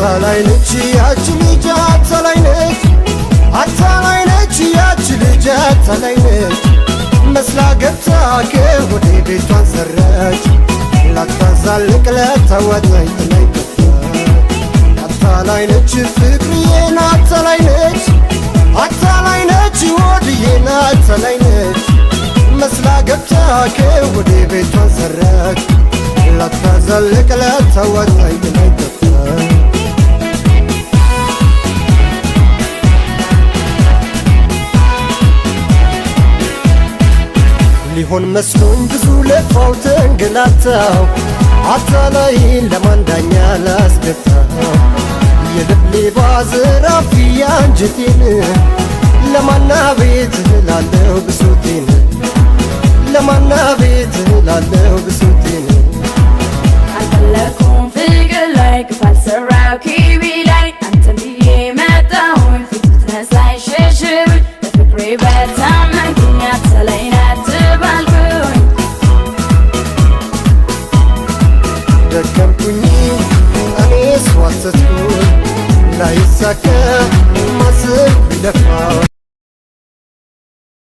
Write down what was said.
አታላይ ነች ያች ልጅ፣ አታላይ ነች፣ አታላይ ነች ያች ልጅ፣ አታላይ ነች። መስላ ገብታ ከሆዴ ቤቷን ሰራች፣ ላታዛልቅ ለታዋጣኝ ጥላኝ ጠፋች። አታላይ ነች ፍቅርዬን፣ አታላይ ነች፣ አታላይ ነች ወድዬን፣ አታላይ ነች። መስላ ገብታ ከሆዴ ቤቷን ሰራች፣ ላታዛልቅ ለታዋጣኝ ጥላኝ ጠፋች። ሊሆን መስሎኝ ብዙ ለፋው ተንገላታው፣ አታላይን ለማን ዳኛ ላስገታው? የልብ ሌባ ዘራፊ አንጀቴን፣ ለማና ቤት ላለው ብሶቴን፣ ለማና ቤት ላለው ብሶቴን? አልፈለኩም ፍቅር ላይ ክፋት ሰራው ኪቢ ላይ፣ አንተን ብዬ መጣሁኝ ፊት ብትነሳኝ ሸሽብኝ፣ በፍቅሬ በታመንኩኝ አታላይ ናት ተባልኩኝ። ደከምኩኝ እኔስ ዋተትኩኝ፣ ላይሳካ ማሰብ ቢለፋ።